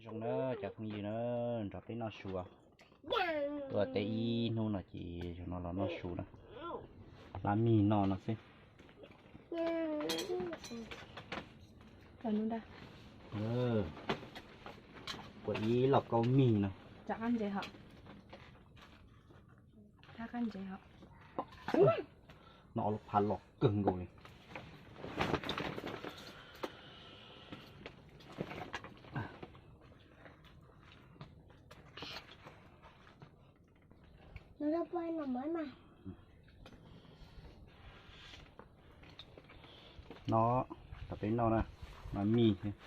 Zoo na cov phooj ywg na, nrog peb noj su. Tuaj teb ib hnub no ces zaum no los noj su na. Lab mis no no xwb. Ua ib lauj kaub mis no. Noj ob lub phav los kawg nkaus li. No, tam peb noj na, mas mis thiab.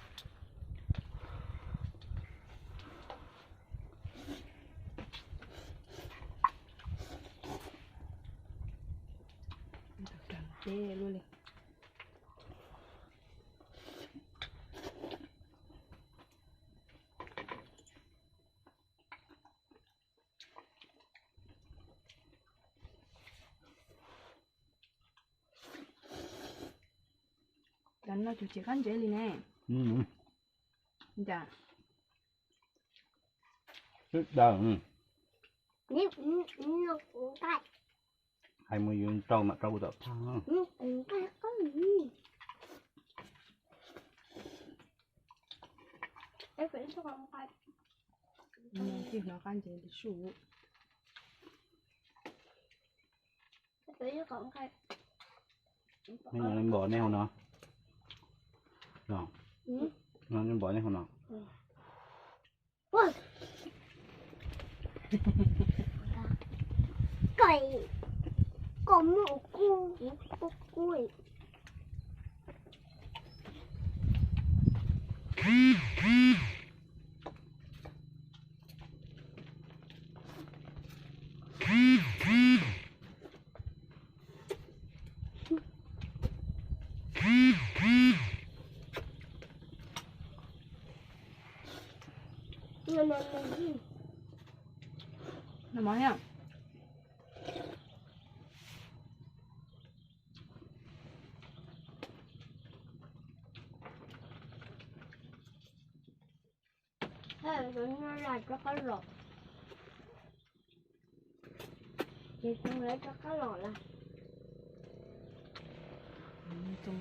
Cov no tsis qab ntsev li ne. Twb daw. Hais mus yus rau mam rau kuv tom phaj. Tij hnov qab ntsev li su. Nej no npom nej hauv no. No npom nej hauv no. Koj muaj kuv, kuv kuv. Noj mov thiab. Rov qab los, ces rov qab los lawm. Npom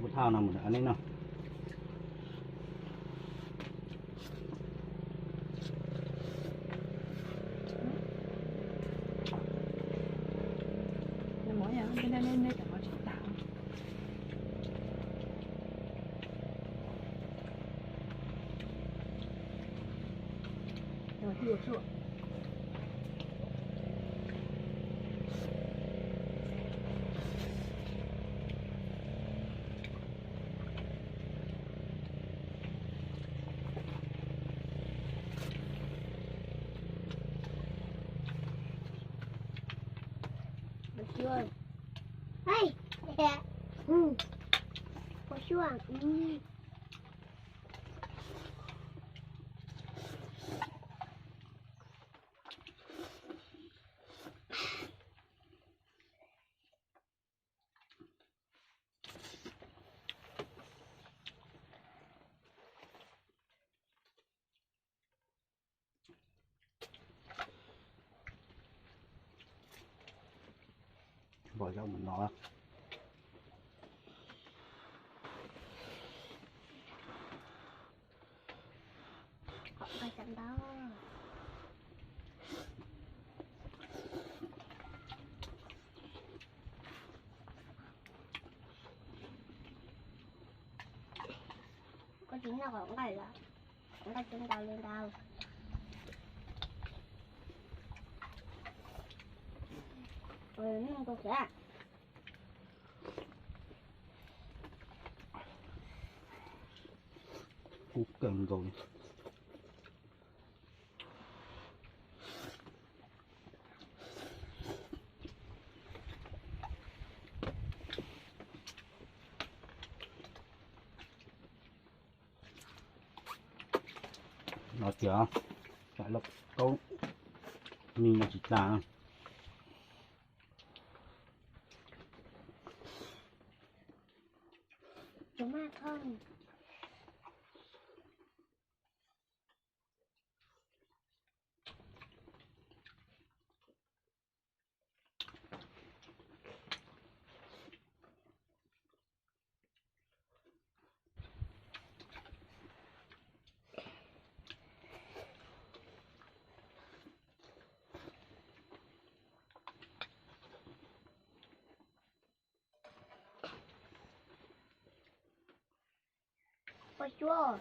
kuv thaj no mus nej no. Npom zaub mus no. Koj tsis noj kom nqaij los, nqaij tsis ntau li ntau. Noj kua kiav. Kub kawg nkaus li. No tias tsam lauj kaub me no tsis tas. Poj cuab,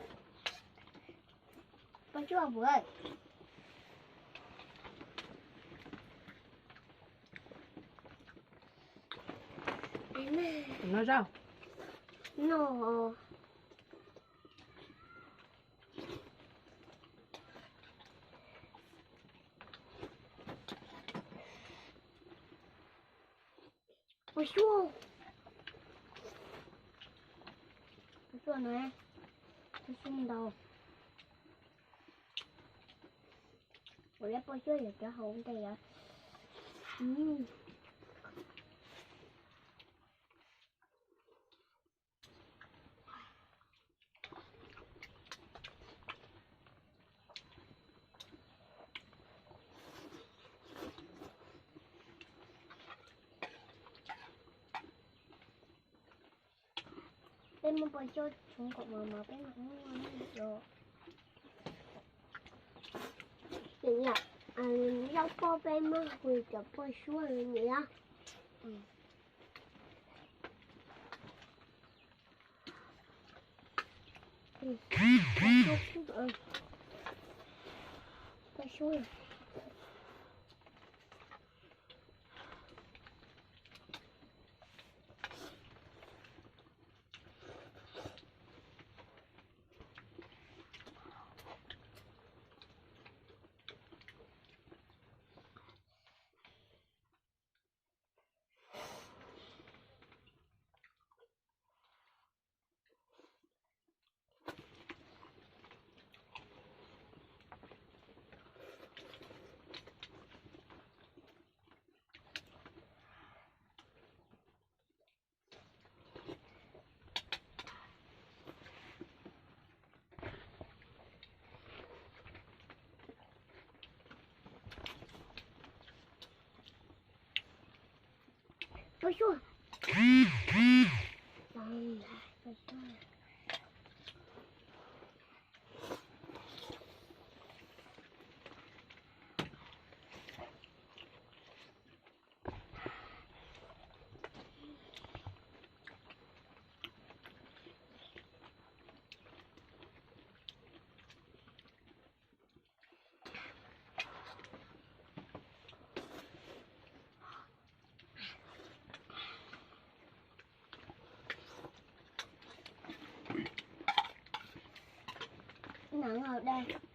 poj cuab puas? No zaj, no. Poj xyuaj, poj xyuaj na, poj xyuaj ntau. Ua lab poj xyuaj yog cov hauv ntej os. Peb muab poj xyuaj tsoo kom mos mos peb mam muab noj os. Zaub poj peb muab hu cov poj xyuaj li os. Poj xyuaj. Poj xyuaj. Nws hau daj.